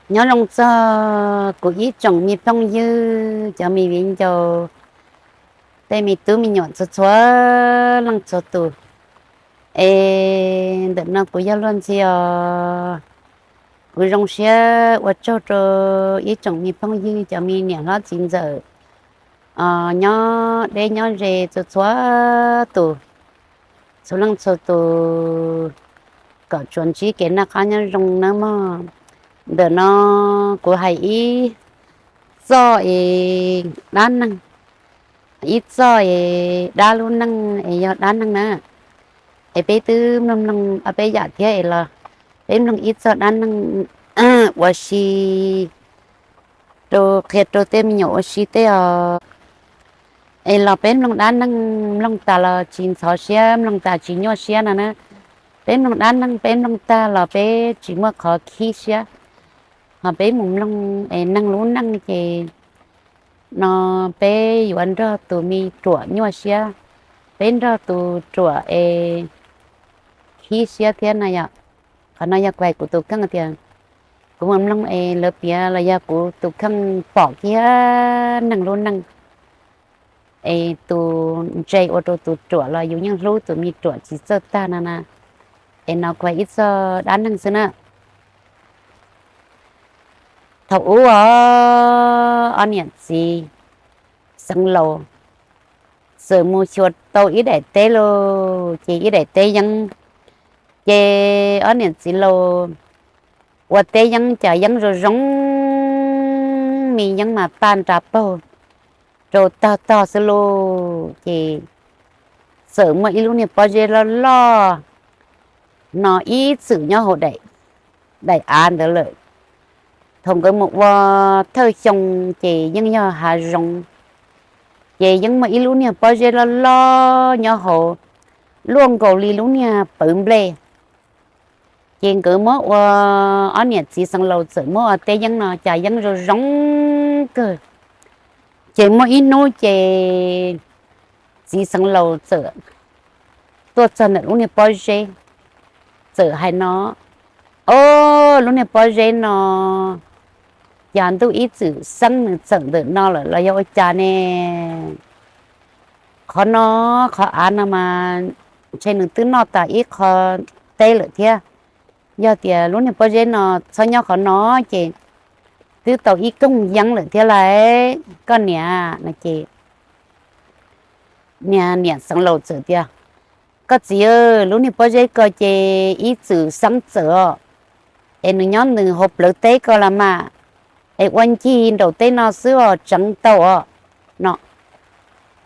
Nyob zoo txog kuv ib tsoom me phooj ywg, cov me viv ncaus, tej me tub me nyuam txhua txhua leej txhua tus. Es ntawm no kuv yog Luag Ntxhi os. Kuv zoo siab ua tsaug rau ib tsoom me phooj ywg, cov me niam hlob txiv ntxawm, nyob deb nyob ze txhua txhua tus, txhua leej txhua tus, kom tsuas ntsib kev noj qab nyob zoo nawb mog. Ntawm no kuv hais ib txoj es dab neeg, ib txoj es dab lub neej es yog dab neeg na. Es peb twb mloog mloog ob peb yam thiab es los peb mloog ib txoj dab neeg ua si rau, qhia rau tej me nyuam ua si tej os. Es los peb mloog dab neeg, mloog tas los tsis ntxhov siab, mloog tas tsis nyuaj siab no na. Peb mloog dab neeg peb mloog tag los peb tsis muaj qhov khib siab, ho peb mus mloog es neeg lub neej ces no peb yuav nrog tus me ruam nyuaj siab, peb nrog tus ruam es khib siab thiab no yom. Qhov no yog kuv hais kuv tus kheej tias kuv mus mloog es lawv piav los yog kuv tus kheej pom kiag neeg lub neej es tus ntse ua rau tus ruam los yus yeej hlub tus me ruam tsis txawj tag no na. Es no kuv hais ib txoj dab neeg xwb na. Thaum ub os, ob niam txiv xeev laus txawm mus xyuas tau ib daim teb lauj, ces ib daim teb yeeb. Ces ob niam txiv laus ua teb yeeb, cas yeeb zoo zoo, me yeeb mas paj nra paug rau tog tog xwb lauj. Ces txawm muaj ib lub niag pob zeb loj loj no ib txwm nyob hauv daim av ntawd lawm. Thaum nkawd mus ua thawj xyoo ces yeej yog hav zoov, ces yeej muaj ib lub niag pob zeb loj loj nyob hauv, luaj nkaus li lub niag pawv nplej. Ces nkawd muab ua, ob niam txiv xeev laus txawm muab ua teb yeeb no, cas yeeb zoo zoo kawg. Ces muaj ib hnub ces txiv xeev laus txawm tuaj txog ntawm lub niag pob zeb, txawm hais no, Ob, lub niag pob zeb no cas ntuj ib txwm xeeb nws txawm ntawm no lawm los yog ua cas ne? Qhov no, qhov av no mas ntshe nws twb noj tas ib qho teb lawm thiab. Yog tias lub niag pob zeb no txhob nyob qhov no ces twb tau ib koog yeeb lawm thiab lauj koj niam no. Ces niam, niam xeev laus txawm tias, Koj txiv, lub niag pob zeb ko ces ib txwm xeeb txawm os, es nws nyob nws hauv plawv teb ko los mas, es ua ncig nraum teb no xwb os, tseev tau os no.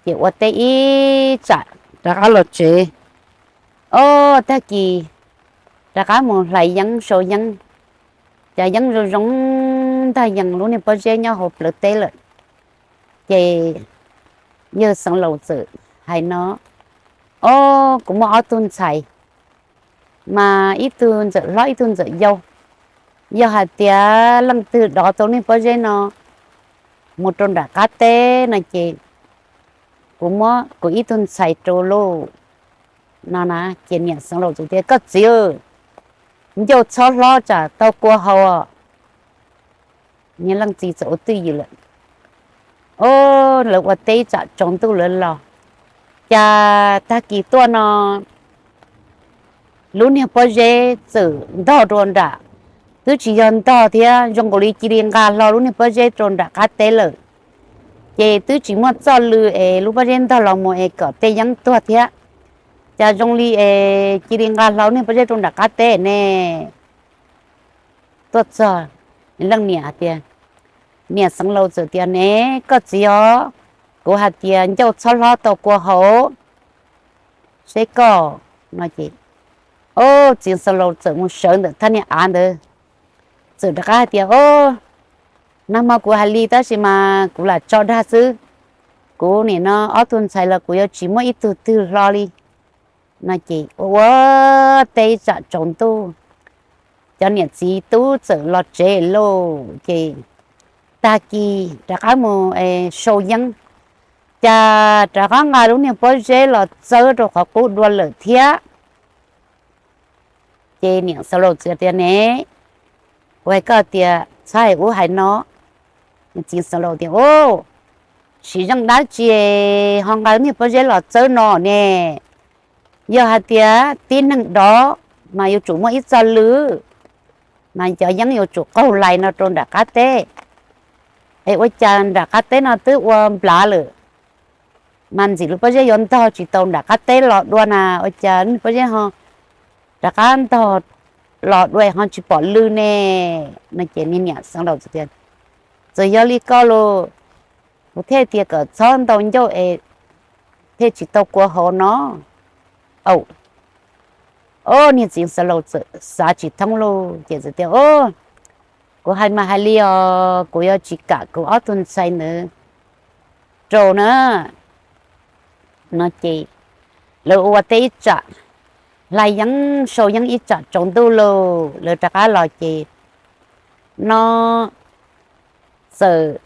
Ces ua teb ib tsam rov qab los tsev. Ob, tag kis rov qab mus hlais yeeb sau yeeb, cas yeeb zoo zoo ntag yees lub niag pob zeb nyob hauv plawv teb lawm. Ces yawg xeev laus txawm hais no, Ob, kuv muaj ob tug ntxhais, mas ib tug ntxawm hlob ib tug ntxawm yau. Yog hais tias leej twg dov tau niag pob zeb no mus rau nram qab teb no ces kuv muab kuv ib tug ntxhais rau lauj no na. Ces niam xeev laus txawm tias, Koj txiv, ncauj txhob hlob tsam tau kua haus. Niag leej txiv txawm ua twj ywm lawm. Ob, lawv ua teb tsam tsaus ntuj lawv los, cas tag kis tuaj no lub niag pob zeb txawm ntog rau nram, twb tsis yog ntog thiab, zoo nkaus li cia li nqa hlo lub niag pob zeb rau nram qab teb lawm. Ces twb tsis muaj txoj lw es lub pob zeb ntog los mus es kom tej yeeb tuag thiab, cas zoo li es cia li nqa hlo lub niag pob zeb rau nram qab teb ne. Tuaj txog, leej niam hais tias, niam xeev laus txawm tias, Ne koj txiv os, kuv hais tias ncauj txhob hlob tau kua haus seb koj no. Ces ob, txiv xeev laus txawm mus sawv ntawm thaj niag av ntawd, txawm rov qab hais tias, Ob, nag hmo kuv hais li tab sis mas kuv lam tso dag xwb. Kuv nim no ob tug ntxhais los kuv yuav tsis muaj ib tug twg hlo li no. Ces ua ua teb tsam tsaus ntuj, cov niam txiv tub txawm los tsev lauj. Ces tag kis rov qab mus sau yeeb, cas rov qab nqa lub niag pob zeb los txawb rau qhov qub dua lawm thiab. Ces niam xeev laus txawm tias, Ne, kuv hais koj tias txhob hais ub hais no. Niag txiv xeev laus tias, Ub, sim zeej dab tsi ho nqa niag pob zeb los txawb no ne? Yog hais tias tib neeg dov mas yuav tsum muaj ib txoj lw, mas cov yeeb yuav tsum qaug lais no rau nram qab teb. Es ua cas nram qab teb no twb ua nplav lawm, mas ntxim lub pob zeb yuav ntog tsis tau nram qab teb los dua na, ua cas niag pob zeb ho rov qab ntog los dua ho tsis pom lw ne? No ces niag niam xeev laus tias, Txawm yog li koj los, kuv thiaj tias kom txhob ntaus ncauj es thiaj tsis tau kua hauv no. Au, o, niag txiv xeev laus txawm xav tsis thoob lauj, ces txawm tias, Kuv hais mas hais li os, kuv yuav tsis kam kuv ob tug ntxhais ntawd rau na. No ces lawv ua teb ib tsam, hlais yeeb sau yeeb ib tsam tsaus ntuj lauj, lawv rov qab los ces no txawm,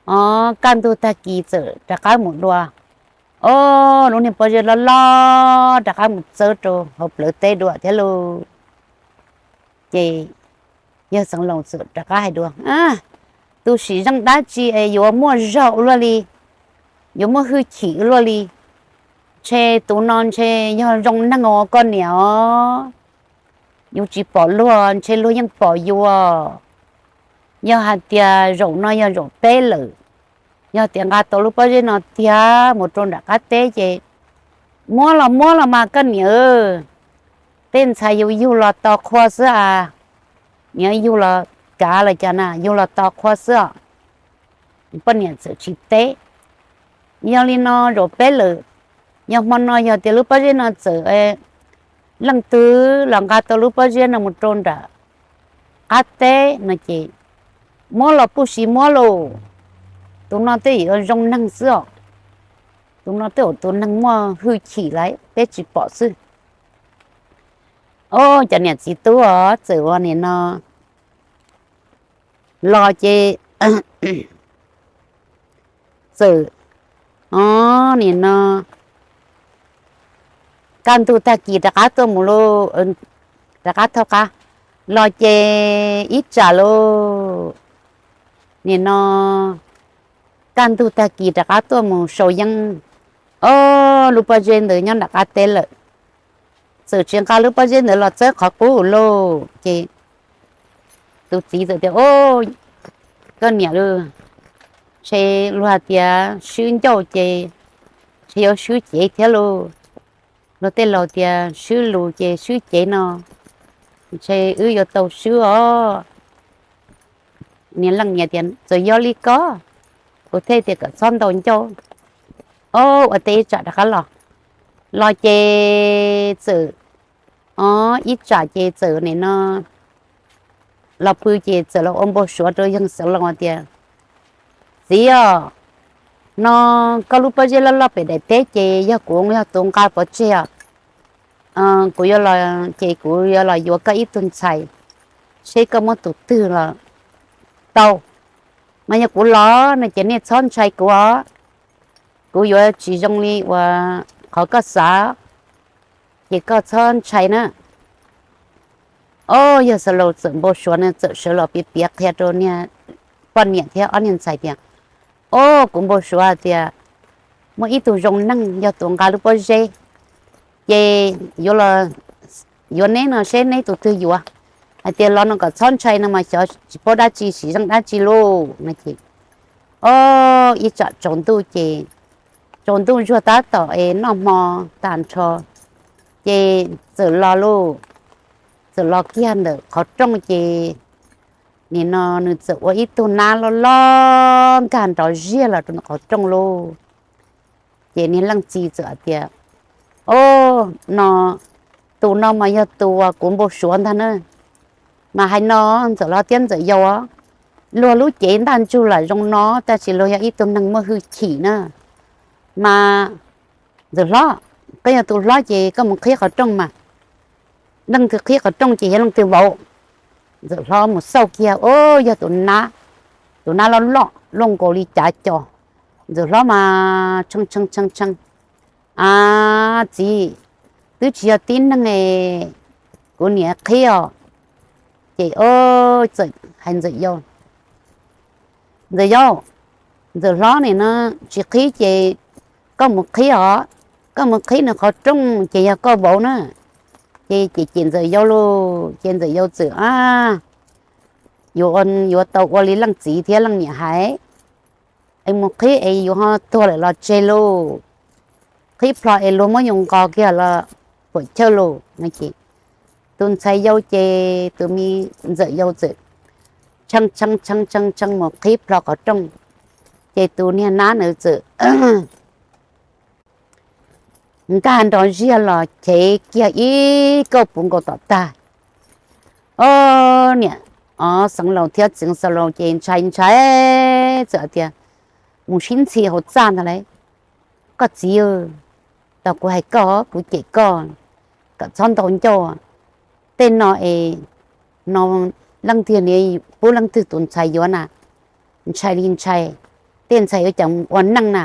o, kaj ntug tag kis txawm rov qab mus dua. O, lub niag pob zeb loj loj rov qab mus txawb rau hauv plawv teb dua thiab lauj. Ces yawg xeev laus txawm rov qab hais dua, Tus sim zeej dab tsi es yuav muaj zog ua luaj li, yuav muaj hwj chim ua luaj li? Ntshe tus no ntshe yog zoo neeg os koj niam os. Yus tsis pom luag ntshe luag yeej pom yus. Yog hais tias zaum no yog zaum peb lawm, yog tias nqa tau lub pob zeb no tiag mus rau nram qab teb ces muab los muab los mas koj niam, tej ntxhais yus yug los tos qhua xwb a. Niam yug los kav los cas na, yug los tos qhua xwb os. Poj niam txawm tsis teb. Yog li no zaum peb lawm, yog hmo no yog tias lub pob zeb no txawm leej twg los nqa tau lub pob zeb no mus rau nram qab teb no ces muab los puj si muab lauj. Tus no twb yuav zoo neeg xwb os. Tus no twb ua tus neeg muaj hwj chim lawm, peb tsis pom xwb. O, cov niam txiv tub os, txawm ua nim no los ces txawm, o, nim no kaj ntug tag kis rov qab tuaj mus lauj, rov qab thauj qab los ces ib tsam lauj, nim no kaj ntug tag kis rov qab tuaj mus sau yeeb. O, lub pob zeb ntawd nyob nram qab teb lawm. Txawm tsis nqa lub pob zeb ntawd los txawb qhov qub lauj ces tus txiv txawm tias, O, koj niam lauj, ntshe luag tias swb ncauj ces ntshe yuav swb cev thiab lauj. Luag tej laus tias swb lus ces swb cev no, ntshe wb yuav tau swb os. Niag leej niam tias, Txawm yog li koj, kuv thiaj tias kom txhob ntaus ncauj. O, ua teb ib tsam rov qab los, los ces txawm, o, ib tsam ces txawm nim no los pw ces txawm los ua npau suav rau yawg xeev laus tias, Txiv os, no koj lub pob zeb loj loj pem daim teb ces yog kuv yog tus nqa pov tseg os. Kuv yuav los ces kuv yuav los yuav koj ib tug ntxhais, seb koj muab tus twg los tau. Mas yog kuv los no ces nej txhob ntshai kuv os. Kuv yuav tsis zoo li uas qhov koj xav, ces koj txhob ntshai na. O, yawg xeev laus txawm npau suav no txawm sawv los piav piav qhia rau niag poj niam thiab ob niag ntxhais tias, O, kuv npau suav tias muaj ib tug zoo neeg yog tus nqa lub pob zeb, ces yuav neb no seb neb tus twg yuav. Hais tias los no kom txhob ntshai no mas xyov tsis paub dab tsi sim zeej dab tsi lauj no ces, o, ib tsam tsaus ntuj ces, tsaus ntuj zuag tab tom es noj hmo tag nrho ces txawm los lauj, txawm los kiag ntawm qhov rooj ces nim no nws txawm ua ib tug nab loj loj nkag nrov ziag los rau ntawm qhov rooj lauj. Ces niag leej txiv txawm hais tias, O, no, tus no mas yog tus uas kuv npau suav ntag na. Mas hais no, Ntxawm Hlob thiab Ntxawm Yau, luag lub cev ntaj ntsug lam zoo no tab sis luag yog ib tug neeg muaj hwj chim na. Mas Ntxawm Hlob, koj yog tus hlob ces koj mus qhib qhov rooj mas. Leej twg qhib qhov rooj ces yog leej twg vauv. Ntxawm Hlob mus xauj kiag, o, yog tus nab, tus nab loj loj luaj nkaus li cav co. Ntxawm Hlob mas tshee tshee tshee tshee, A, txiv, twb tsis yog tib neeg es kuv niam qhib os. Ces o, txawm hais Ntxawm Yau, Ntxawm Yau, Ntxawm Hlob nim no tsis qhib ces koj mus qhib os, koj mus qhib nws qhov rooj ces yog koj vauv na. Ces ces ces Ntxawm Yau lauj, ces Ntxawm Yau txawm a, yuav tau ua li leej txiv thiab leej niam hais, es mus qhib es yuav ho tuag lawm los tseg lauj, qhib plho es luag muab yus nqos kiag los puam chawj lauj. Tus ntxhais yau ces tus me Ntxawm Yau txawm tshee tshee tshee tshee mus qhib plho qhov rooj, ces tus niag nab ntawd txawm nkag nrov ziag los chev kiag ib kauj puv nkaus tom tag. O, niam, o, Xeev Laus thiab txiv Xeev Laus ces ntshai ntshai, txawm tias mus sib ntxhi hauv txaj ntag lauj. Koj txiv, tau kuv hais koj, kuv cem koj kom txhob ntaus ncauj. Tej no es no leej twg niam pub leej twg tus ntxhais yuav na, ntshai li ntshai. Tej ntxhais yuav cas ua neej na,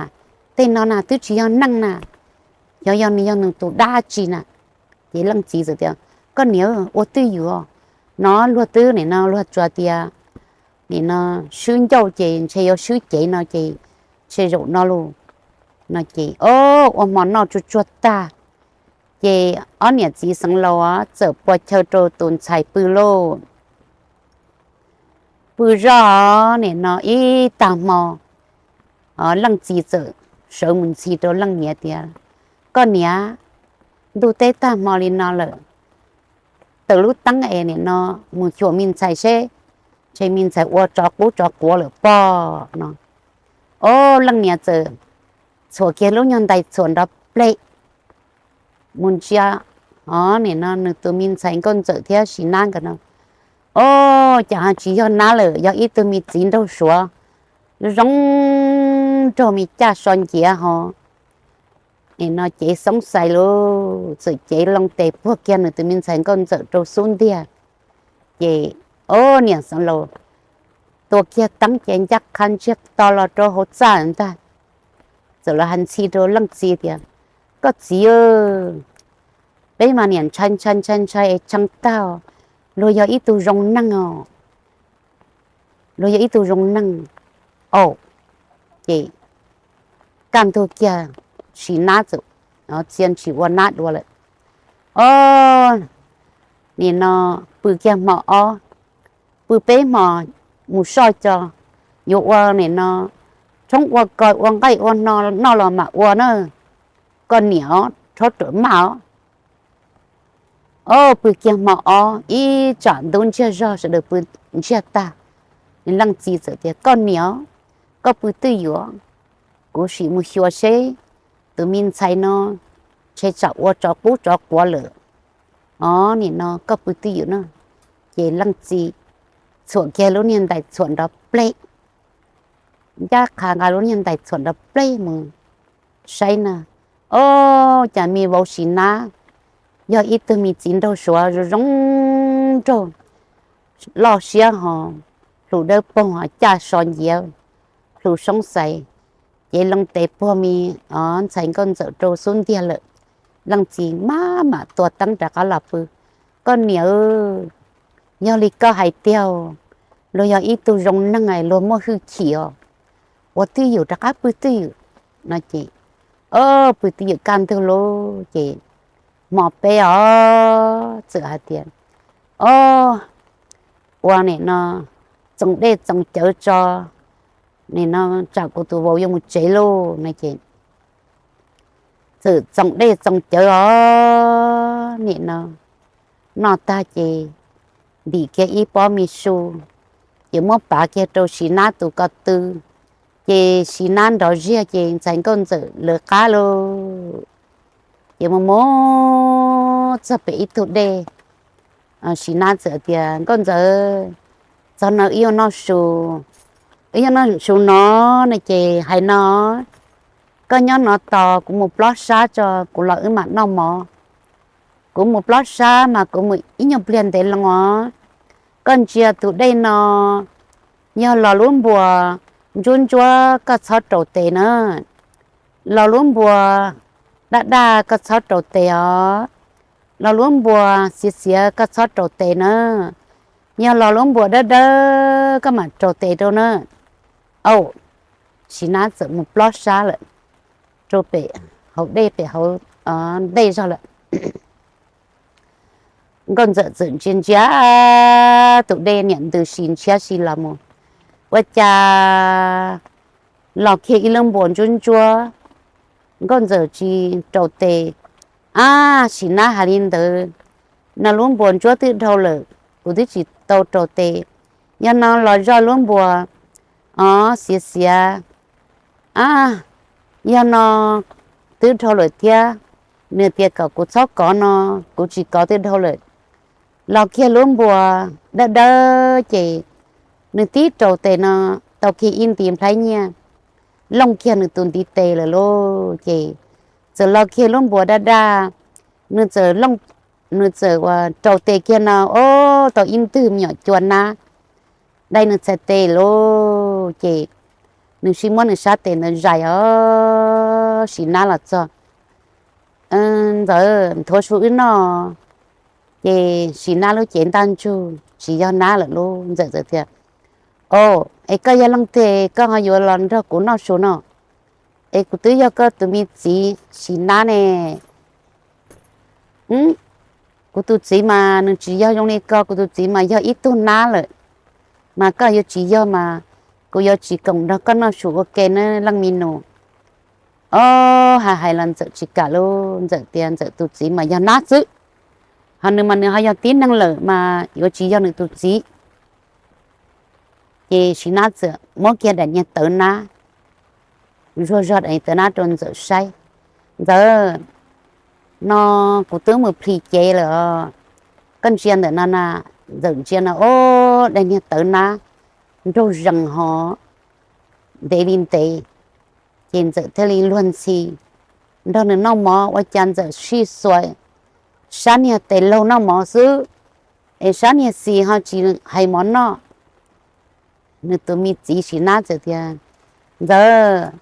tej no na twb tsis yog neej na, xyov yog nws yog nws tus dab tsi na. Ces leej txiv txawm tias, koj niam, ua twj ywm, no luag twb nim no luag tsuas tias nim no swb ncauj ces ntshe yuav swb cev no ces ntshe zaum no lauj. No ces o, ua hmo noj tsuag tsuag tag, ces ob niam txiv Xeev Laus txawm pua chaw rau tus ntxhais pw lauj. Pw zoj nim no ib tag hmo, leej txiv txawm sawv mus ntxhi rau leej niam tias, koj niam, ntuj teb tag hmo li no lawm, taws lub teeb es nim no mus xyuas me ntxhais seb, ntshe me ntxhais ua tsov qub tsov quav lawm pob no. O, leej niam txawm txhuam kiag lub nyuag ntais txhuam nrov plem mus ntsia, o, nim no nws tus me ntxhais Nkauj Ntxawm thiab Sis Nab nkawd no, o, cas ho tsis yog nab lawm, yog ib tug me txiv nraug suav zoo nraug me caj so nciav ho nim no cev xoob xais lauj, txawm cev loo tes puag kiag nws tus me ntxhais Nkauj Ntxawm rau xub ntiag. Ces o, niam Xeev Laus tua kiag teeb ces ncaj qha ntsiag to los rau hauv txaj ntag. Txawm los hais ntxhi rau leej txiv tias, koj txiv, peb mas niam ntshai ntshai ntshai ntshai es tshee tag, luag yog ib tug zoo neeg os, luag yog ib tug zoo neeg. Au, ces kaj ntug kiag Sis Nab txawm txia ntshis ua nab dua lawm. O, nim no pw kiag hmo ob, pw peb hmo mus soj co, yuav ua nim no tshoob ua kos ua nqaij ua no noj los mam ua na, koj niam os, rhaub rawm maj os. O, pw kiag hmo ob ib tsam ntub ntsiag zog sawv daws pw ntsiag tag, nws leej txiv txawm tias, koj niam os, koj pw twj ywm, kuv sim mus xyuas seb tus me ntxhais no ntshe tsam ua tsov qub tsov quav lawm. O, nim no koj pw twj ywm no. Ces leej txiv txhuam kiag lub niag ntais txhuam nrov pleb, ncaj qha nqa lub niag ntais txhuam nrov pleb mus saib na. O, cas me vauv Sis Nab yog ib tug me txiv nraug suav zoo zoo nraug, loj siab ho plhu dawb paug ho caj so nciav, plhu soob xais, cev loo tes puag me ntxhais Nkauj Ntxawm rau xub ntiag lawm. Leej txiv maj mam tua teeb rov qab los pw. Koj niam, yog li koj hais tiag, luag yog ib tug zoo neeg luag muaj hwj chim os, ua twj ywm rov qab pw twj ywm no ces, o, pw twj ywm kaj ntug lauj ces hmo peb os txawm hais tias, o, ua nim no txoos dej txoos cawv tso, nim no tsam kuv tus vauv yuav mus tsev lauj no ces txawm txoos dej txoos cawv os, nim no noj tag ces ntim kiag ib pob me su, ces muab pav kiag rau Sis Nab tus ko tw, ces Sis Nab nrov ziag ces ntxhais Nkauj Ntxawm lawv qab lauj. Ces mus mus txog pem ib tug dej, Sis Nab txawm tias, Nkauj Ntxawm, txog no wb yuav noj su, wb yuav noj su no no ces hais no, koj nyob no tos kuv mus plob sab tso kuv los wb mam noj mov. Kuv mus plob sab mas kuv mus ib nyuag pliag ntev loo os. Koj ntsia tus dej no, yog los lub npuas ntsuab ntsuab koj txhob raus tes na, los lub npuas daj daj koj txhob raus tes os, los lub npuas xiav xiav koj txhob raus tes na. Yog los lub npuas dawb dawb koj mam rau tes rau na. Au, Sim Nab txawm mus plob sab lawm, rau pem hauv dej, pem hauv dej zog lawm. Nkauj Ntxawm txawm ntsia ntsia tus dej niam ntws si ntshiab si los mus, ua cas los kiag ib lub npuas ntsuab ntsuab. Nkauj Ntxawm tsis rau tes. Ab, Sim Nab hais li ntawd, no lub npuas ntsuab twb dhau lawm, kuv twb tsis tau rau tes. Yog no los zoj lub npuas, o, xiav xiav. Ab, yog no twb dhau lawm thiab. Nws tias kom kuv txhob kov no, kuv tsis kov twb dhau lawm. Los kiag lub npuas dawb dawb ces nws tib rau tes no tau kiag ib nti nplhaib nyiaj, looj kiag nws tus ntiv tes lawm lauj. Ces txawm los kiag lub npuas daj daj, nws txawm looj, nws txawm ua rau tes kiag no, o, tau ib ntwg me nyuam cua nab dai nws txhais tes lauj. Ces nws sim muab nws sab tes ntawd zais os, Sim Nab los txog, Ntxawm, nthuav su wb noj. Ces Sim Nab lub cev ntaj ntsug tsis yog nab lawm lauj. Ntxawm txawm tias, O, es koj yog leej twg koj ho yuav los nrog kuv noj su no? Es kuv twb yog koj tus me txiv Sim Nab ne. Kuv tus txiv mas nws tsis yog zoo li ko, kuv tus txiv mas yog ib tug nab lawm, mas koj yuav tsis yog mas kuv yuav tsis koom nrog koj noj su ua ke na leej me nus. O, hais hais los Ntxawm tsis kam lauj. Ntxawm tias Ntxawm tus txiv mas yog nab xwb, ho nws mas nws ho yog tib neeg lawm mas yuav tsis yog nws tus txiv. Ces Sim Nab txawm muab kiag daim niag tawv nab, zuag zog daim niag tawv nab rau Ntxawm saib. Ntxawm, no kuv twb mus plhis cev lawm os. Koj ntsia ntawm no na. Ntxawm ntsia no, o, daim niag tawv nab nraug zees ho ntev li ntev. Ces Ntxawm thiaj li luag ntxhi nrog nws noj mov, ua cas Ntxawm sij xuas sab niag tes laug noj mov xwb, es sab niag xis ho tsis hais mov noj. Nws tus me txiv Sim Nab txawm tias, Ntxawm,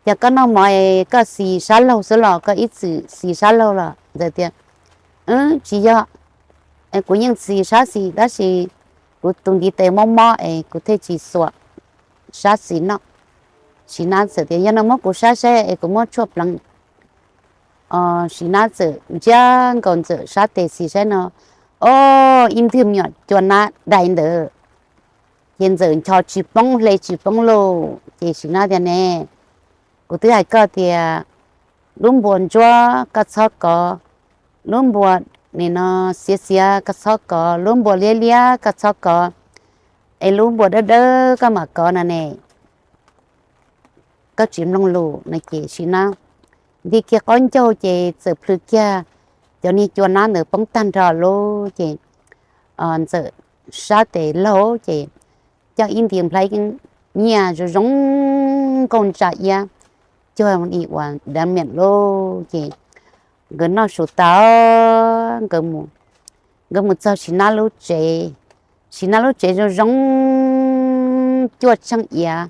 cas koj noj mov es koj xis sab laug xwb los, koj ib txwm xis sab laug los? Ntxawm tias, Tsis yog, kuv yeej xis sab xis tab sis kuv tus ntiv tes mob mob es kuv thiaj tsis xuas sab xis noj. Sim Nab txawm tias, Yog no muab kuv saib saib es kuv muab tshuaj pleev. Sim Nab txawm ntsia nkaus Ntxawm sab tes xis saib no, o, ib ntwg me nyuam cua nab dai ntawd. Ces Ntxawm ncho tsis poob hle tsis poob lauj. Ces Sim Nab tias, Ne, kuv twb hais koj tias lub npua ntsuab koj txhob kov, lub npua nim no xiav xiav koj txhob kov, lub npua liab liab koj txhob kov, es lub npua dawb dawb koj mam kov no ne. Koj tsis mloog lus no. Ces Sim Nab nti kiag qaub ncaug ces txawm plhws kiag cov niag cua nab ntawd poob tag nrho lauj. Ces Ntxawm sab tes laug ces coj ib nti nplhaib nyiaj zoo zoo nkauj ntsa iab cuag li uas dav miam lauj. Ces nkawd noj su tas, nkawd mus txog Sim Nab lub tsev. Sim Nab lub tsev zoo zoo cuaj tsheej iav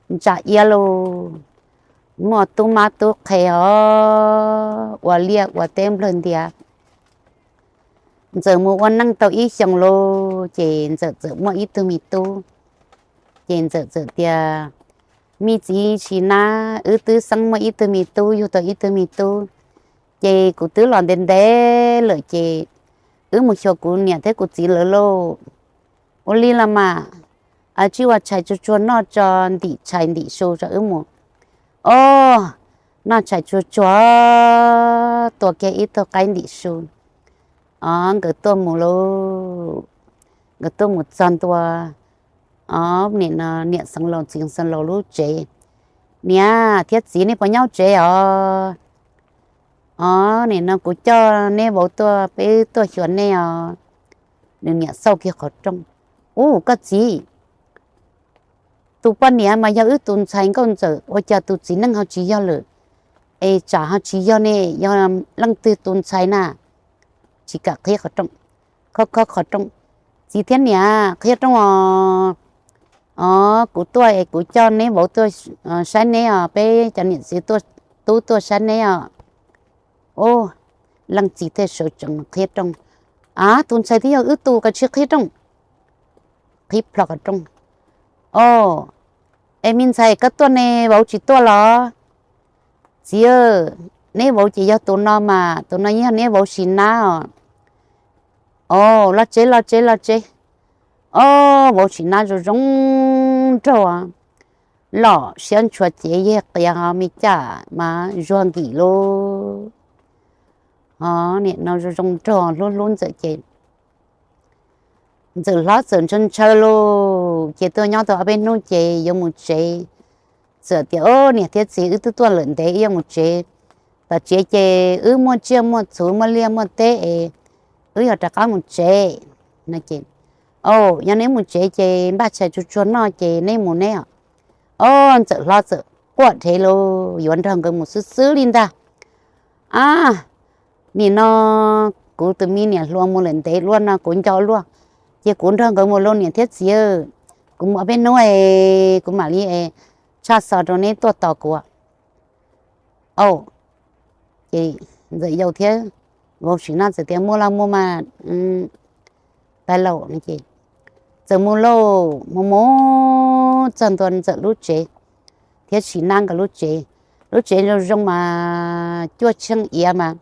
ntsa iab lauj, muaj tub mab tub qhe os, ua liaj ua teb nplawg ntias. Ntxawm mus ua neej tau ib xyoos lauj, ces Ntxawm txawm muaj ib tug me tub. Ces Ntxawm txawm tias, Me txiv Sim Nab, wb twb xeeb muaj ib tug me tub, yug tau ib tug me tub, ces kuv twb los ntev ntev lawm ces wb mus xyuas kuv niam thiab kuv txiv lawv lauj. Ua li los mas, tsij ua tshais tsuag tsuag noj tso, ntim tshais ntim su tso wb mus. Os, noj tshais tsuag tsuag, tua kiag ib tug qaib ntim su. Os, nkawd tuaj mus lauj, nkawd tuaj mus txog ntua, os, nim no niam xeev laus txiv xeev laus lub tsev. Niam thiab txiv nej puas nyob tsev os? Os, nim no kuv coj neb vauv tuaj, peb tuaj xyuas nej os. Nws niam xauj kiag qhov rooj. Ub, koj txiv, tus poj niam mas yog wb tus ntxhais Nkauj Ntxawm, ua cas tus txiv neej ho tsis yog lawm? Es tsam ho tsis yog ne, yog leej twg tus ntxhais na? Tsis kam qhib qhov rooj, khob khob qhov rooj. Txiv thiab niam, qhib rooj os. Os, kuv tuaj es kuv coj neb vauv tuaj saib neb os, peb cov niam txiv tub tuaj saib neb os. Ub, leej txiv thiaj sawv tsees qhib rooj. Av, tus ntxhais twb yog wb tus, koj tsis qhib rooj. qhib plho qhov rooj. Au, es me ntxhais koj tuaj ne, vauv tsis tuaj los? Txiv, neb vauv ces yog tus no mas, tus no yog neb vauv Sim Nab os. Au, los tsev los tsev los tsev. Au, vauv Sim Nab zoo zoo nraug, lom siab ntshua cev yeg qias me caj mas zuag nkim lub. Ho nim no zoo zoo nraug hlub hlub Ntxawm ces Ntxawm hlob txawm ntshaw ntshaw lauj, ces tuaj nyob tau ob peb hnub ces yuav mus tsev. Txawm tias, Au, niam thiab txiv, wb twb tuaj lawm ntev, wb yuav mus tsev. Tom tsev ces wb muaj tsiaj muaj txhu, muaj liaj muaj teb es wb yuav rov qab mus tsev. Au, yog neb mus tsev ces npaj tshais tsuag tsuag noj ces neb mus neb os. Au, Ntxawm hlob txawm quaj dhev lauj, yuav nrog nkawd mus xwb xwb li ntag. A, nim no kuv tus me niam hluas mus lawm ntev luaj no kuv nco luaj, ces kuv nrog nkawd mus lauj niam thiab txiv. Kuv mus ob peb hnub es kuv mam li tshaj xov rau neb tuaj tos kuv. Au, ces Ntxawm Yau thiab vauv Sim Nab txawm tias, Mus los mus mas, tais laus. Ces txawm mus lauj, mus mus txog ntua Ntxawm lub tsev thiab Sim Nab nkawd lub tsev. Lub tsev zoo zoo mas cuaj tsheej iav mas,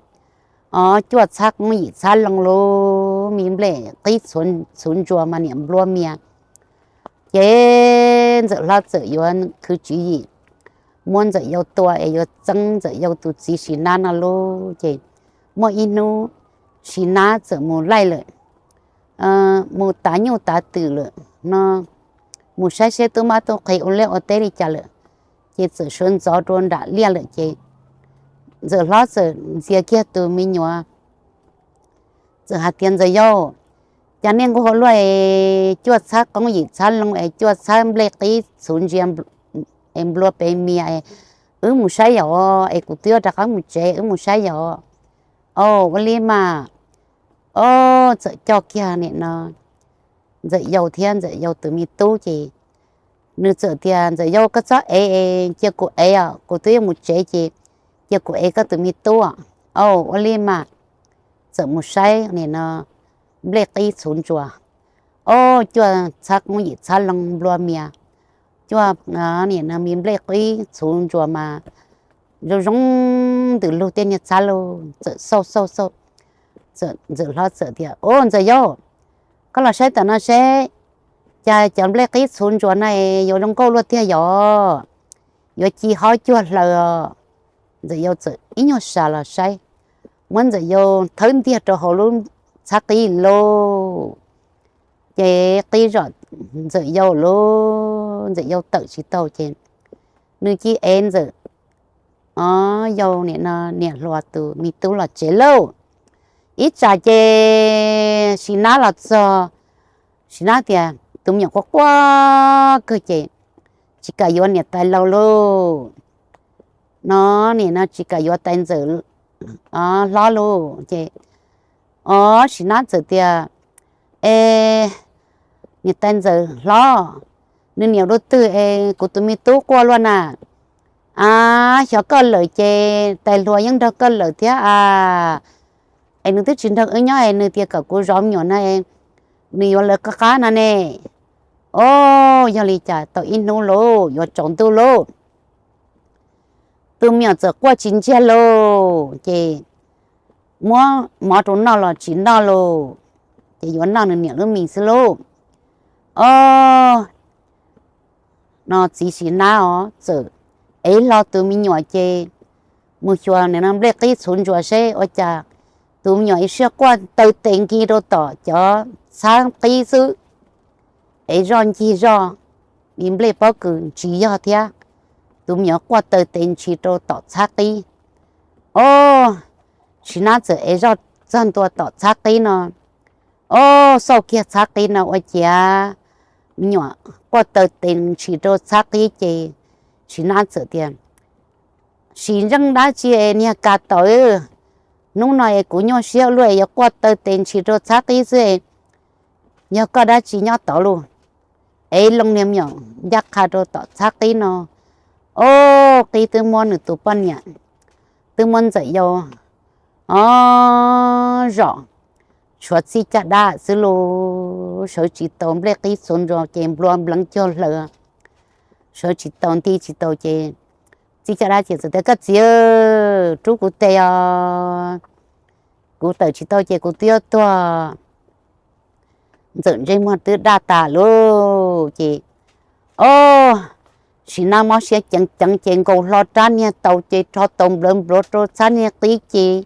o, cuaj txhab qoob yim txhab loo lauj, me nplej qib txhuv ntsuas mas niam nplua mias. Ces Ntxawm hlob txawm yuav khwv tswv yim muab Ntxawm Yau tua es yuav txeeb Ntxawm Yau tus txiv Sim Nab no lauj. Ces muaj ib hnub Sim Nab txawm mus laij lawm, mus tav nyuj tav twm lawm no, mus saib seb tub mab tub qhe ua liaj ua teb li cas lawm, ces txawm sawv ntxov rau nram liaj lawm ces Ntxawm hlob txawm ntxias kiag tus me nyuam, txawm hais tias, Ntxawm Yau, cas nej nquag ua luaj es cuaj txhab qoob yim txhab loo es cuaj txhab nplej qib txhuv ntsia es nplua pes mias es wb mus saib yom, es kuv twb yuav rov qab mus tsev, wb mus saib yom. Au, ua li mas. Au, txawm coj kiag nim no Ntxawm Yau thiab Ntxawm Yau tus me tub ces nws txawm tias, Ntxawm Yau, koj txhob ev, cia kuv ev os, kuv twb yuav mus tsev ces cia kuv ev koj tus me tub. Au, ua li mas. Txawm mus saib nim no nplej qib txhuv ntsuas, au, cuaj txhab qoob yim txhab loo nplua mias, cuaj nim no me nplej qib txhuv ntsuas mas zoo zoo ntws lug tej niag txhab lauj. Txawm xauj xauj xauj, Ntxawm hlob txawm tias, Au, Ntxawm Yau, koj los saib tom no seb, cas cov nplej qib txhuv ntsuas no es yuav zoo nkauj luaj tiag yom, yuav ci hob cuag hlaws os. Ntxawm Yau txawm ib nyuag sam los saib, muab Ntxawm Yau thawb ntiag rau hauv lub txhab qib lauj. Ces qib zom Ntxawm Yau lauj, Ntxawm Yau tawm tsis tau ces nws cia ev Ntxawm Yau nim no niam hluas tus me tub los tsev lauj. Ib tsam ces Sim Nab los txog, Sim Nab tias tus me nyuam quaj quaj kawg ces tsis kam yuav niam tais laus lauj. No nim no tsis kam yuav tais Ntxawm hlob lauj ces, o, Sim Nab txawm tias, E, niam tais Ntxawm hlob, nws niam dua twg es kuv tus me tub quaj luaj na? A, xyov koj lawm ces tais hluas yeej nrog koj lawm thiab a. Es nws twb tsis nrog wb nyob es nws tias kom kuv zov me nyuam no, nws yuav lawv qab qab no ne. O, yog li cas tau ib hnub lauj, yuav tsaus ntuj lauj, tus me nyuam txawm quaj tsis ntsiag lauj, ces muab mov rau noj los tsis noj lauj, ces yuav noj nws niam lub mis xwb lauj. O, no txiv Sim Nab os txawm ev hlo tus me nyuam ces mus xyuas nws no nplej qib txhuv ntsuas seb ua cas tus me nyuam ib siab quaj taw tes nkig rau tom cov txhab qib xwb, ev zoj ncig zoj, me nplej pob kws ntsis yog thiab, tus me nyuam quaj taw tes ntshis rau tom txhab qib. O, Sim Nab txawm ev zoj txog ntua tom txhab qib no, o, xauj kiag txhab qib no ua ciav me nyuam quaj taw tes ntshis rau txhab qib ces Sim Nab txawm tias, Sim ntseej dab tsi es niag ka tawm, hnub no es kuv nyuaj siab luaj es yuav quaj taw tes ntshis rau txhab qib xwb, yog koj dab tsi nyob tod lauj? Ev loo niag me nyuam ncaj qha rau tom txhab qib no, o, qib twb muab nws tus poj niam, twb muab Ntxawm Yau, o, zom tshuav txij caj dab xwb lauj, sawv tsis tau, nplej qib txhuv ntsuas ces nplua npleev cuag hlaws, sawv tsis tau nti tsis tau ces txij caj dab ces txawm tias, Koj txiv, rub kuv tes os, kuv tawm tsis tau ces kuv twb yuav tuag. Ntxawm ntsej muag twb daj tas lauj ces, o, Sim Nab mob siab ceev ceev ces nkaus hlo rab niag taus ces rho taus nplawv npluav rau txhab niag qib ces,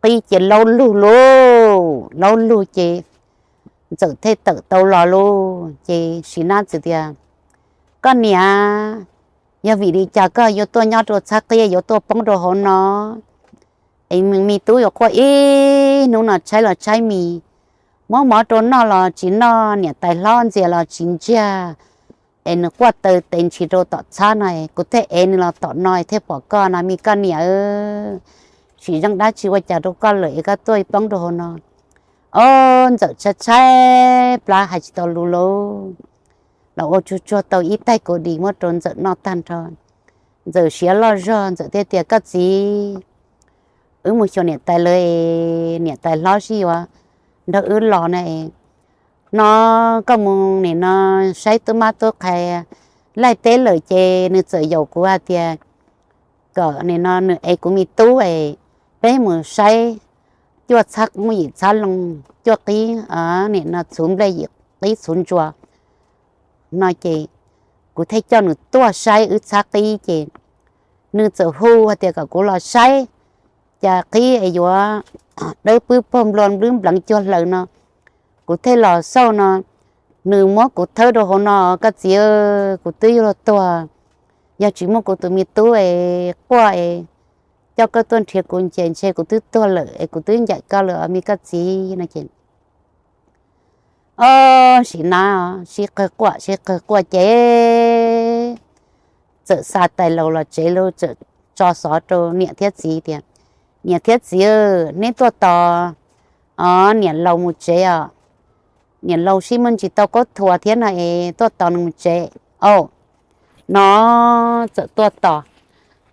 qib ces laub lug lauj, laub lug ces Ntxawm thiaj tawm tau los lauj. Ces Sim Nab txawm tias, Koj niam, yog vim li cas koj yuav tuaj nyob rau txhab qib, yuav tuaj poob rau hauv no? Es me tub yuav quaj ib hnub no, tshaib los tshaib mis, muab mov rau noj los tsis noj, niam tais hlob ntxias los tsis ntsiag, es nws quaj taw tes ntshis rau tom txhab no, kuv thiaj ev nws los tom no thiaj pom koj no me koj niam. Sim zoo dab tsi ua cas rau koj lawm es koj tuaj poob rau hauv no? O, Ntxawm tshaib tshaib plab hais tsis tau lus lauj. Los ua tsuag tsuag tau ib taig kaus dis muab rau Ntxawm noj tag nrho. Ntxawm siav loj zog, Ntxawm thiaj tias, Koj txiv, wb mus xyuas niam tais lawv, niam tais hlob sib yuav nrog wb los na. No koj mus nim no saib tub mab tub qhe laij teb lawm ces nws txawm yaum kuv hais tias kom nim no nws ev kuv me tub es peb mus saib cuaj txhab qoob yim txhab loo, cuaj qib, nim no txhuv nplej yim qib txhuv ntsuas no ces kuv thiaj coj nws tuaj saib wb txhab qib ces nws txawm hu hais tias kom kuv los saib cas qib es yuav dawb pwb pog nplua nplwb npleev cuag hlaws no. Kuv thiaj los xauj no, nws muab kuv thawb rau hauv no, Koj txiv, kuv twb yuav luag tuag, yog tsis muaj kuv tus me tub es quaj es coj koj tuaj nrhiav kuv ces ntshe kuv twb tuag lawm es kuv twb ncaim koj lawm os me koj txiv no ces, o, Sim Nab sib qawg quaj sib qawg quaj ces txawm xa tais laus los tsev lauj, txawm tso xov rau niam thiab txiv tias, Niam thiab txiv, neb tuaj tos, o, niam laus mus tsev os. Niam laus sib muaj ntsis tau kaub thuas thiab no es tuaj tos nws mus tsev. Au, no txawm tuaj tos,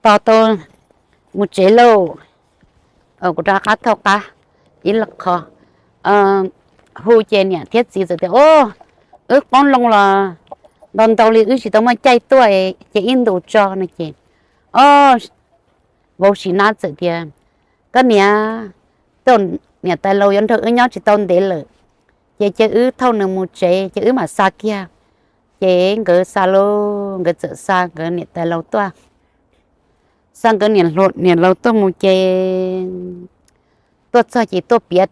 tos tau mus tsev lauj. Kuv rov qab thauj qab ib lo qho, hu ces niam thiab txiv txawm tias, O, wb qoob loo los ntau ntau li wb tsis tau muaj caij tuaj, ces ib ntus tso no ces, o, vauv Sim Nab txawm tias, Koj niam, niam tais laus yuav nrog wb nyob tsis tau ntev lawm, ces cia wb thauj nws mus tsev ces wb mam xa kiag. Ces nkawd xa lauj, nkawd txawm xa nkawd niam tais laus tuaj, xa nkawd niam laus tuaj mus ces tuaj txog ces tuaj piav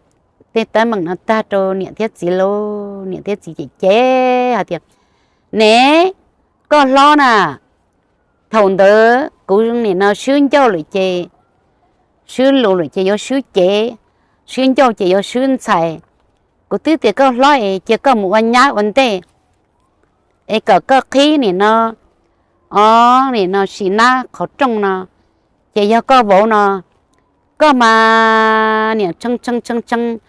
tej teeb meem no tag rau niam thiab txiv lauj. Niam thiab txiv cem cem hais tias, Ne, koj hlob na, thaum ntawd kuv nim no swb ncauj lawm ces, swb lus lawm ces yuav swb cev, swb ncauj ces yuav swb ntxhais. Kuv twb tias koj hlob es cia koj mus ua nyab ua ntej es kom koj qhib nim no, o, nim no Sim Nab qhov rooj no, ces yog koj vauv no, koj mas niam tshee tshee tshee tshee,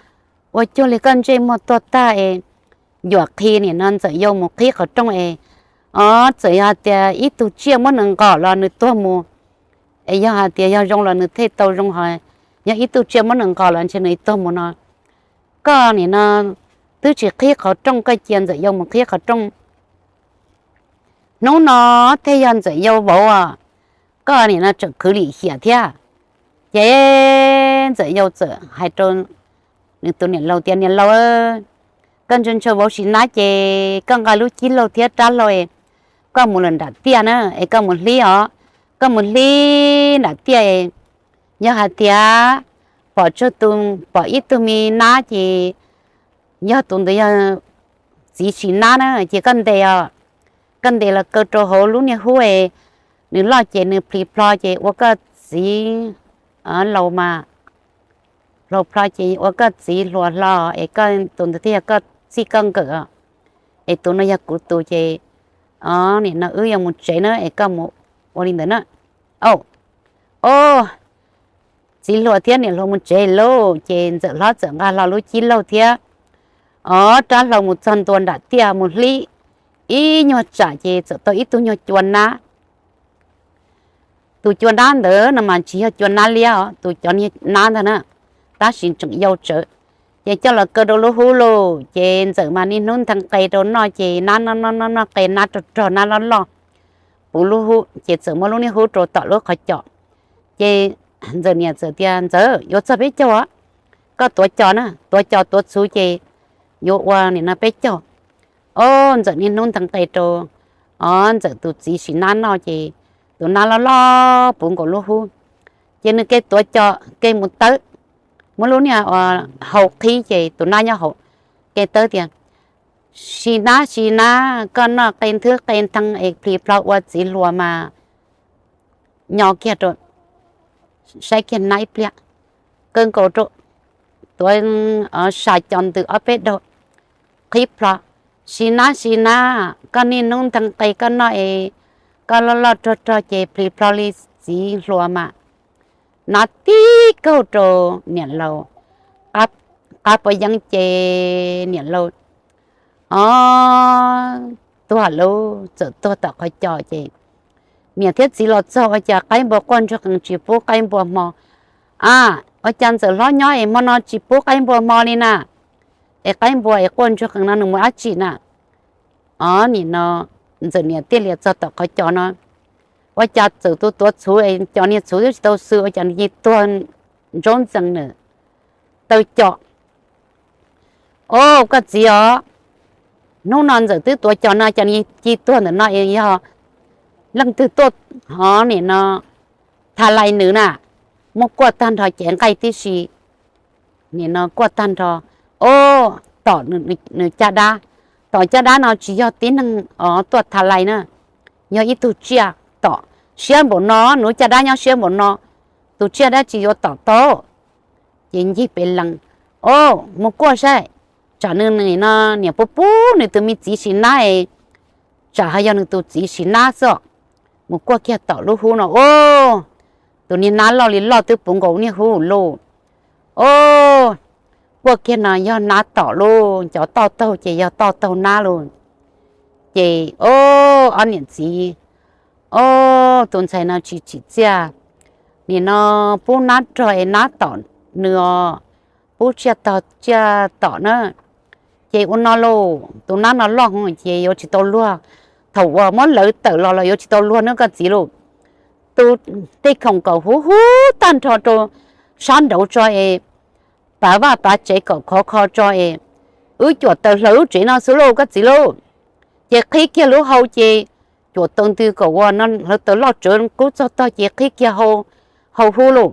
ua cuag li koj ntsej muag tuag tag es yuam qhi nim no Ntxawm Yau mus qhib qhov rooj es, o, txawm yog hais tias ib tug tsiaj muab nws nqos los nws tuag mus, es yog hais tias yog zoo los nws thiaj tau zoo, ho yog ib tug tsiaj muab nws nqos los ntshe nws tuag mus no. Koj nim no twb tsis qhib qhov rooj, koj cia Ntxawm Yau mus qhib qhov rooj. Hnub no thiaj yog Ntxawm Yau vauv os, koj nim no tseem khwv lim hiam thiab. Ces Ntxawm Yau txawm hais rau nws tus niam laus tias, Niam laus, koj ntshaw ntshaw vauv Sim Nab ces koj nqa lub cib laug thiab rab hlau, koj mus lawm nram tiaj na es koj mus hlib os. Koj mus hlib nram tiaj, yog hais tias pom tsawg tus, pom ib tug me nab ces yog tus ntawd yog txiv Sim Nab na, ces koj ntes os. Koj ntes los kaw rau hauv lub niag hub es nws loj ces nws plhis plho ces ua koj txiv laus mas, plhau plho ces ua koj txiv hluas hlo es koj tus ntawd thiaj yog koj txij koj nkawm os. Es tus no yog kuv tus ces, o, nim no wb yuav mus tsev na es koj mus ua li ntawd na. Au, o, txiv hluas thiab niam hluas mus tsev lauj, ces Ntxawm hlob txawm nqa hlo lub cib laug thiab, o, rab hlau mus txog ntua nram tiaj mus hlib ib nyuag tsam ces txawm tau ib tug nyuag cua nab. Tus cua nab ntawd no mas tsis yog cua nab liab os, tus cov niag nab ntag na, tab sis tseem yau tsawv. Ces coj los kaw rau lub hub lauj, ces Ntxawm mas niaj hnub nthe qe rau noj, ces nab noj noj noj noj qe, nab rog rog nab loj loj puv lub hub, ces txawm muab lub niag hub rau tom lub qhov cos. Ces Ntxawm niam txawm tias, Ntxawm, yuav txog peb caug, koj tuav cos na, tuav cos tuav txhuv ces yuav ua nim no peb caug. Ob, Ntxawm niaj hnub nthe qe rau, ob, Ntxawm tus txiv sim nab noj ces tus nab loj loj puv nkaus lub hub, ces nws ke tuav cos ke mus tawb, muab lub niag hau qhib ces tus nab nyob hauv, ke tawb tias, Sim nab sim nab, koj noj qe nthwv qe nthee es plis plho ua txiv hluas mas nyo kiag rau, saib kiag nab ib pliag, kaw nkaus rau, tuav sa cos ntws ob peb daug, qhib plho. Sim nab sim nab, koj niaj hnub nthe qe koj noj es koj loj loj rog rog ces plis plho li txiv hluas mas. Nab tib kaug rau niam laus, qab pob yeeb ces niam laus, ob, tuag lauj, txawm tuag tom qhov cos ces niam thiab txiv los txog ua cas qaib npua quaj ntsuag qees tsis pub qaib npua hmo. A, ua cas Ntxawm hlob nyob es hmo no tsis pub qaib npua hmo li na? Es qaib npua es quaj ntsuag qees no nws mus dab tsi na? Ob, nim no Ntxawm niam thiaj li txog tom qhov cos no, ua cas Ntxawm tus tuav txhuv es cov niag txhuv twb tsis tau xwb ua cas nws tuag ntsaub ntxees nws taw cos. Ob, koj txiv os, hnub no Ntxawm twb tuav cos no cas nws ci tuag ntawm no es yog leej twg tuaj, ob, nim no tha lais nws na, muab kuaj tag nrho cev nqaij tib si, nim no kuaj tag nrho. Ob, tom nws caj dab, tom caj dab no tsis yog tib neeg os tuaj tha lais na, yog ib tug tsiaj tom siab npaum no, nws lub caj dab nyob siab npaum no, tus tsiaj dab tsi yuav tom tau. Ces ncig pes lees, ob, mus kuaj saib, tsam nws nim no niam pub pub nws tus me txiv sim nab, tsam ho yog nws tus txiv sim nab xwb. Mus kuaj kiag tom lub hub no, ob, tus niag nab loj li loj twb puv nkaus niag hub lauj. Ob, kuaj kiag no yog nab tom lauj, cov toj taug ces yog toj taug nab lauj. Ces ob, ob niam txiv, ob, tus ntxhais no tsis tsim txiaj, nim no pub nab rog es nab tom nws os, pub tsiaj tog tsiaj tom na. Ces ua no lauj, tus nab no loj heev ces yuav tsis tau luag, thaum uas muab lawv tawm los los yuav tsis tau luag na koj txiv lauj. Tus tej khoom kom huv huv tag nrho rau sab nraud tso es, pav vaj pav tsev kom khov kho tso es, wb cuam taws hlawv lub tsev no xwb lauj koj txiv lauj. Ces qhib kiag lub hau ces cuam taws ntws kom ua no hlawv taws loj tsawv kub txog tog ces qhib kiag hau, hau hub lauj.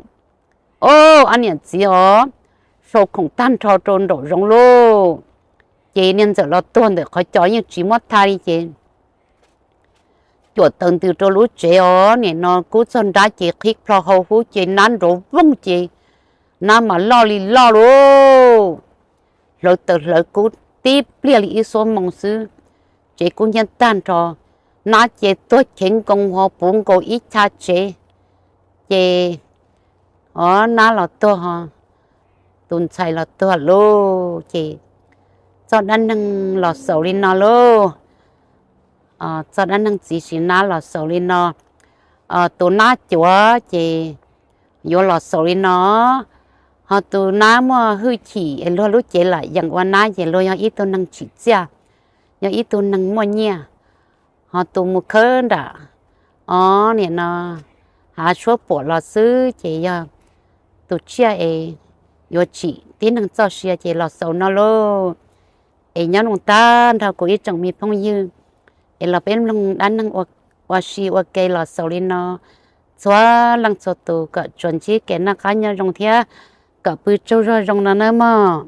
Ob, ob niam txiv os, sau khoom tag nrho rau nraum zoov lauj. Ces niag Ntxawm los tuag ntawm qhov cos yeej tsis muab tha li ces cuam taws ntws rau lub tsev os, nim no kub txog nrab ces qhib plho hau hub ces nab nrov voog ces nab mas loj li loj lauj. Hlawv taws hlawv kub tib pliag li ib xuab moos xwb, tsev kub hnyiab tag nrho, nab ces tuag chev nkoos ho puv nkaus ib chav tsev. Ces ob, nab los tuag, tus ntxhais los tuag lauj. Ces txoj dab neeg los xaus li no lauj. Txoj dab neeg txiv sim nab los xaus li no. Tus nab cuav ces yuav los xaus li no. Ho tus nab muaj hwj chim es luag lub cev lam yeem ua nab ces luag yog ib tug neeg tsim txiaj, yog ib tug neeg muaj nyiaj. Ho tus mus khawb nram, ob, nim no hav suab puam los xwb ces yog tus tsiaj es yuav tsim tib neeg txoj sia ces los xaus no lauj. Es nyob zoo tag nrho kuv ib tsoom me phooj ywg, es los peb mloog dab neeg ua si ua ke los xaus li no. Txhua leej txhua tus kom tsuas ntsib kev noj qab nyob zoo thiab kom pw tsaug zog zoo no nawb mog.